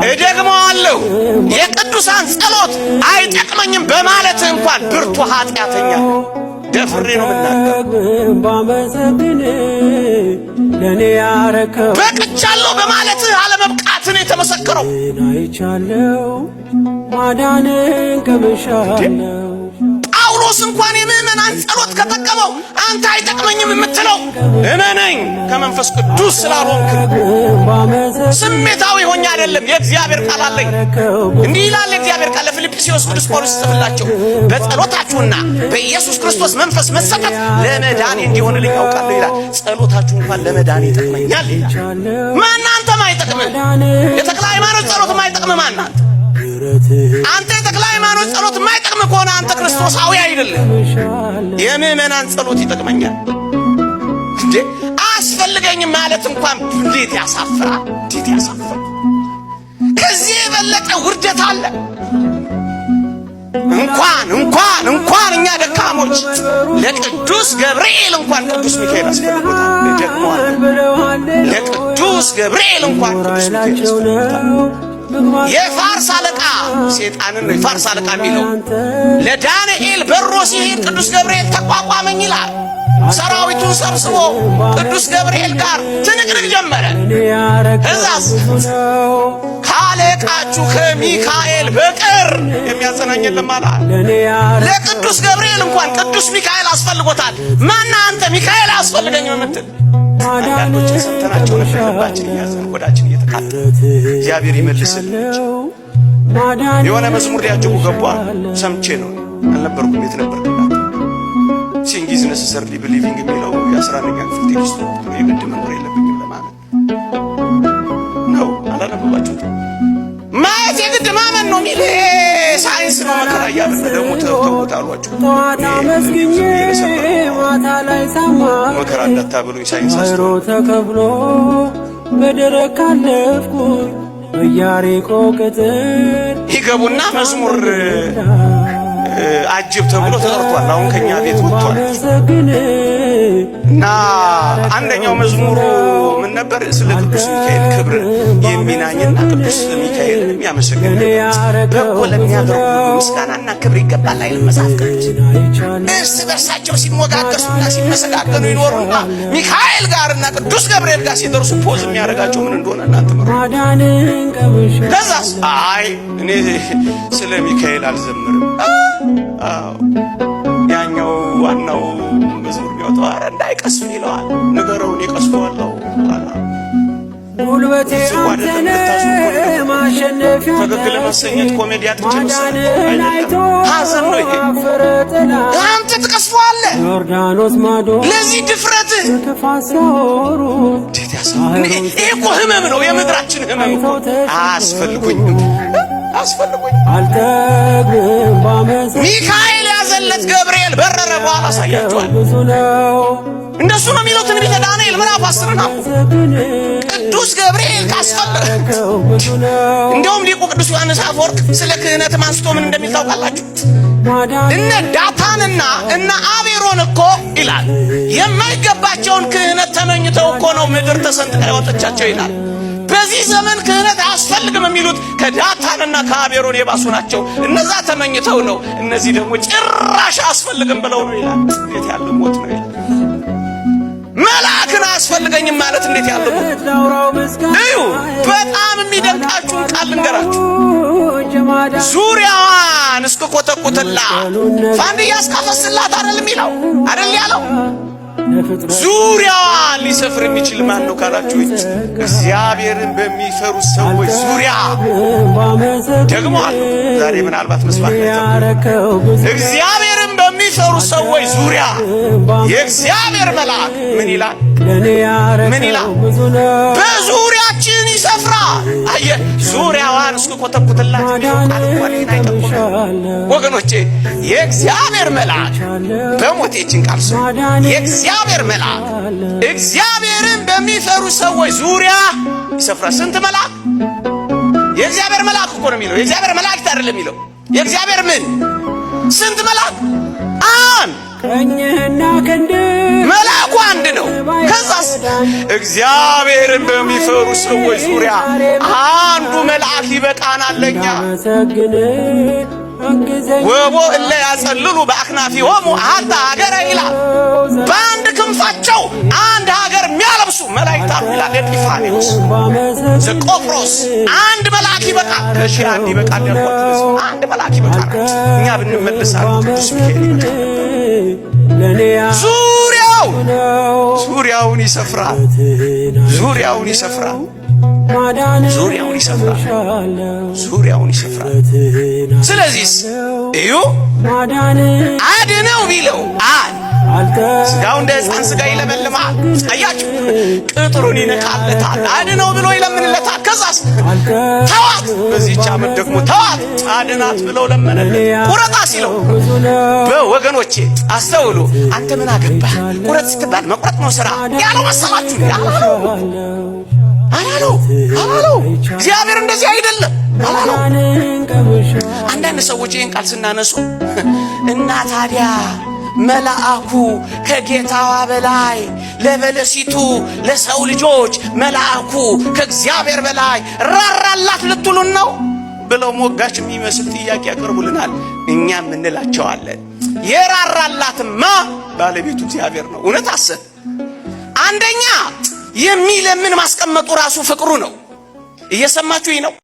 እደግመዋለሁ፣ የቅዱሳን ጸሎት አይጠቅመኝም በማለት እንኳን ብርቱ ኃጢአተኛ፣ ደፍሬ ነው የምናገር። ባመሰግን ለእኔ ያረከው በቅቻለሁ በማለትህ አለመብቃትን የተመሰከረው። አይቻለው፣ ማዳንን ቀምሻለው። ጳውሎስ እንኳን የምዕመናን ጸሎት ከጠቀመው አንተ አይጠቅመኝም የምትለው እመነኝ ከመንፈስ ቅዱስ ስላልሆንክ ባመሰግን ስሜታዊ ሆኜ አይደለም። የእግዚአብሔር ቃል አለኝ። እንዲህ ይላል የእግዚአብሔር ቃል፣ ለፊልጵስዩስ ቅዱስ ጳውሎስ ይጽፍላቸው፣ በጸሎታችሁና በኢየሱስ ክርስቶስ መንፈስ መሰጠት ለመዳኔ እንዲሆንልኝ አውቃለሁ ይላል። ጸሎታችሁ እንኳን ለመዳኔ ይጠቅመኛል ይላል። ማን አንተ ማይጠቅምህ? የተክለ ሃይማኖት ጸሎት ማይጠቅምህ ማን አንተ? አንተ የተክለ ሃይማኖት ጸሎት የማይጠቅም ከሆነ አንተ ክርስቶሳዊ አይደለም። የምዕመናን ጸሎት ይጠቅመኛል እንዴ፣ አያስፈልገኝም ማለት እንኳን እንዴት ያሳፍራል! እንዴት ያሳፍራል! ከዚህ የበለጠ ውርደት አለ? እንኳን እኛ ደካሞች ለቅዱስ ገብርኤል እንኳን ቅዱስ ሚካኤል አስፈልጎታል። ደግሞአል፣ ለቅዱስ ገብርኤል እንኳን ቅዱስ ሚካኤል አስፈልጎታል። የፋርስ አለቃ፣ ሴጣንን ነው የፋርስ አለቃ የሚለው፣ ለዳንኤል በሮ ሲሄድ ቅዱስ ገብርኤል ተቋቋመኝ ይላል። ሰራዊቱን ሰብስቦ ቅዱስ ገብርኤል ጋር ትንቅንቅ ጀመረ። እዛስ ካለቃችሁ ከሚካኤል በቀር የሚያጸናኝ የለም አለ። ለቅዱስ ገብርኤል እንኳን ቅዱስ ሚካኤል አስፈልጎታል። ማና አንተ ሚካኤል አያስፈልገኝም የምትል? አንዳንዶችን ሰምተናቸው ነበር። ልባችን እያዘን ሆዳችን እየተቃጠለ፣ እግዚአብሔር ይመልስልን። የሆነ መዝሙር ሊያጅቡ ገቧ፣ ሰምቼ ነው፣ አልነበርኩም። የት ነበርክ? Seeing is necessarily believing የሚለው የ11ኛ ክፍል text ነው። የግድ መኖር የለብኝም ለማለት ነው። አላነበባችሁትም? ማየት የግድ ማመን ነው የሚል ሳይንስ ነው። መከራ እያበላ ደግሞ ተውት አሏችሁ። ጠዋት አመስግኜ ማታ ላይ ሳማ መከራ እንዳታበሉኝ ሳይንስ ባሕሩ ተከፍሎ በደረቅ ካለፍኩኝ በኢያሪኮ ቅጥር ይገቡና መዝሙር አጅብ ተብሎ ተጠርቷል። አሁን ከኛ ቤት ወጥቷል ባመሰግን እና አንደኛው መዝሙሩ ምን ነበር? ስለ ቅዱስ ሚካኤል ክብር የሚናኝና ቅዱስ ሚካኤልን የሚያመሰግን፣ በጎ ለሚያደርጉ ምስጋናና ክብር ይገባል አይልም መጽሐፍ ቅዱስ? እርስ በርሳቸው ሲሞጋገሱና ሲመሰጋገኑ ይኖሩና ሚካኤል ጋርና ቅዱስ ገብርኤል ጋር ሲደርሱ pause የሚያደርጋቸው ምን እንደሆነ እናንተ ምሩ። ማዳንን ቀምሻ ከዛስ አይ እኔ ስለ ሚካኤል አልዘምርም። አዎ ያኛው ዋናው መዝሙር የሚያወጣው ኧረ እንዳይቀስፍ ይለዋል። ንገረው፣ እኔ ቀስፈዋለሁ አላ ጉልበቴ አንተነህ ማሸነፊያ ፈገግ ለማሰኘት ኮሜዲ አጥቼ መሰለህ? ማዳንን አይቶ ሐዘን ነው ይሄ። አፈረ ጠላት። አንተ ትቀስፈዋለህ። ዮርዳኖስ ማዶ ለዚህ ድፍረትህ ክፋት ሲያወሩ እንዴት ያሳዝናል። ይሄ እኮ ህመም ነው፣ የምድራችን ህመም እኮ። አያስፈልጉኝም፣ አያስፈልጉኝም። አልጠግብም ባመሰግን ሚካኤል ያዘለት ገብርኤል በረረ። በኋላ አሳያቸዋል። ብዙ ነው። እንደሱ ነው የሚለው ትንቢተ ዳንኤል ምዕራፍ 10 ነው። መሰግን ቅዱስ ገብርኤል ካስፈለገ ብዙ ነው። እንደውም ሊቁ ቅዱስ ዮሐንስ አፈወርቅ ስለ ክህነትም አንስቶ ምን እንደሚል ታውቃላችሁ? ማዳን እነ ዳታንና እነ አቤሮን እኮ ይላል፣ የማይገባቸውን ክህነት ተመኝተው እኮ ነው ምድር ተሰንጥቃ ያወጣቻቸው ይላል። በዚህ ዘመን ክህነት አያስፈልግም የሚሉት ከዳታንና ከአቤሮን የባሱ ናቸው። እነዛ ተመኝተው ነው፣ እነዚህ ደግሞ ጭራሽ አያስፈልግም ብለው ነው ይላል። እንዴት ያለ ሞት ነው ይላል። መልአክን አያስፈልገኝም ማለት እንዴት ያለ ሞት! ላውራው ምስጋና እዩ፣ በጣም የሚደንቃችሁን ቃል ልንገራችሁ። ጀማዳ ዙሪያዋን እስክኮተኩትላት ፋንድያ እስካፈስላት አይደል የሚለው፣ አይደል ያለው? ለፍጥረት ዙሪያዋን ሊሰፍር የሚችል ማን ነው ካላችሁ፣ እግዚአብሔርን በሚፈሩ ሰዎች ዙሪያ። ባመሰግን ደግሞ አለ፣ ዛሬ ምናልባት መስማት ላይ ያረከው ብዙ እግዚአብሔርን በሚፈሩ ሰዎች ዙሪያ የእግዚአብሔር መልአክ ምን ይላል? ለእኔ ምን ይላል? ያረከው ብዙ ነው። በዙሪያችን ይሰፍራል። አየህ፣ ዙሪያዋን እስክኮተኩትላት የሚለው ቃል እንኳን ይህን አይጠቁምም። ወገኖቼ፣ የእግዚአብሔር መልአክ፣ በሞቴችን ቃል ስሙ። የእግዚአብሔር መልአክ እግዚአብሔርን በሚፈሩ ሰዎች ዙሪያ ይሰፍራል። ስንት መልአክ? የእግዚአብሔር መልአክ እኮ ነው የሚለው። የእግዚአብሔር መላእክት አይደለም የሚለው። የእግዚአብሔር ምን? ስንት መልአክ? አንድ። ቀኝህና ክንድህ መልአኩ አንድ ነው። ከዛስ እግዚአብሔርን በሚፈሩ ሰዎች ዙሪያ አንዱ መልአክ ይበቃናል ለኛ። አመሰግን አግዘኝ። ወቦ እለ ያጸልሉ በአክናፊሆሙ አሐተ ሀገረ ይላል። በአንድ ክንፋቸው አንድ ሀገር የሚያለብሱ መላእክት አሉ ይላል ኤጲፋንዮስ ዘቆጵሮስ። አንድ መልአክ ይበቃል፣ ከሺህ አንድ ይበቃል ያልኳችሁ ለዚህ ነው። አንድ መልአክ ይበቃል። እኛ ብንመለስ አሉ ቅዱስ ሚካኤል ይበቃል። ለእኔ ዙሪያው ነው ዙሪያውን ይሰፍራል፣ ዙሪያውን ይሰፍራል፣ ማዳን ዙሪያውን ይሰፍራል፣ ዙሪያውን ይሰፍራል። ስለዚህ እዩ ማዳን አድነው ቢለው ስጋው እንደ ሕፃን ስጋ ይለመልማል። አያችሁ፣ ቅጥሩን ይነካለታል። አድነው ብሎ ይለምንለታል። ከዛስ ተዋት፣ በዚህች ዓመት ደግሞ ተዋት፣ አድናት ብለው ለመነለት። ቁረጣ ሲለው በወገኖቼ አስተውሉ። አንተ ምን አገባህ? ቁረጥ ስትባል መቁረጥ ነው ስራ ያለው መሰላችሁ? አላለው፣ አላለው፣ አላለው። እግዚአብሔር እንደዚህ አይደለም አላለው። አንዳንድ ሰዎች ይህን ቃል ስናነሱ እና ታዲያ መልአኩ ከጌታዋ በላይ ለበለሲቱ ለሰው ልጆች መልአኩ ከእግዚአብሔር በላይ ራራላት ልትሉን ነው ብለው ሞጋች የሚመስል ጥያቄ ያቀርቡልናል። እኛም እንላቸዋለን የራራላትማ ባለቤቱ እግዚአብሔር ነው። እውነት አሰብ አንደኛ የሚለምን ማስቀመጡ ራሱ ፍቅሩ ነው። እየሰማችሁኝ ነው?